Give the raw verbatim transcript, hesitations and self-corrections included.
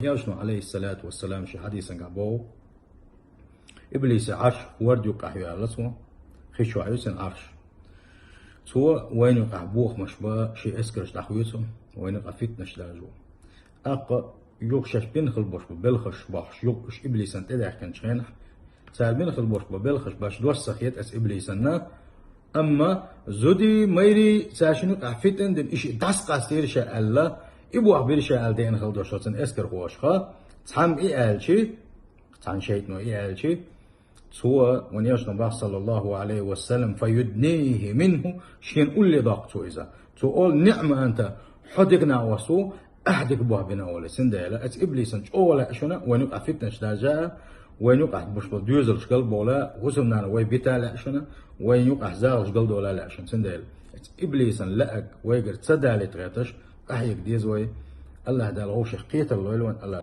Элчано, Ӏалайхиссалату вассалам, шен хьадисангахь боху: «Иблисан Ӏарш ворда юккъехь ю», — аьлла цо, хи чохь ю цуьнан Ӏарш. Цо вайна юкъахь бохамаш бан шен эскарш дӀахоьцу, вайна юкъахь фитнаш даржо. ТӀаккха юха шаьш бина хила болуш бу белхаш бохуш, юха уьш иблисан тӀедаьхкинчу хенахь, цара бина хила болуш бу белхаш баш дош ца хета аса иблисанна, амма зудий, майрий, цаьршинна юкъахь фитна дина, и шиъ дӀасакъастийра ша аьлла, и бохбира ша аьлла деана хила долуш цуьнан эскархошха, цхьамма и аьлчи, цхьана шайтано и аьлчи, цо, вайн Элчано боху, саллаллаху Ӏалайхи ва саллам, «фаюднихи минху», шена улле доккху цо иза. Цо олу: «Ниъма анта, хьо дика накъост ву, ахь дика бохбина», — олу. Цундела аса иблисан чӀогӀа лаьа шуна, вайна юкъахь фитнаш даржа, вайна юкъахь буш болу доьзалш галбовла, хӀусамнана вай бита лаьа шуна, вайна юкъахь загӀалш галдовла лаьа шуна. Цундела аса иблисан лаьаг вайгара ца далийта гӀерташ, къахьега деза вай. АллахӀ Дала вовшех кхетар лойла вайн. АллахӀ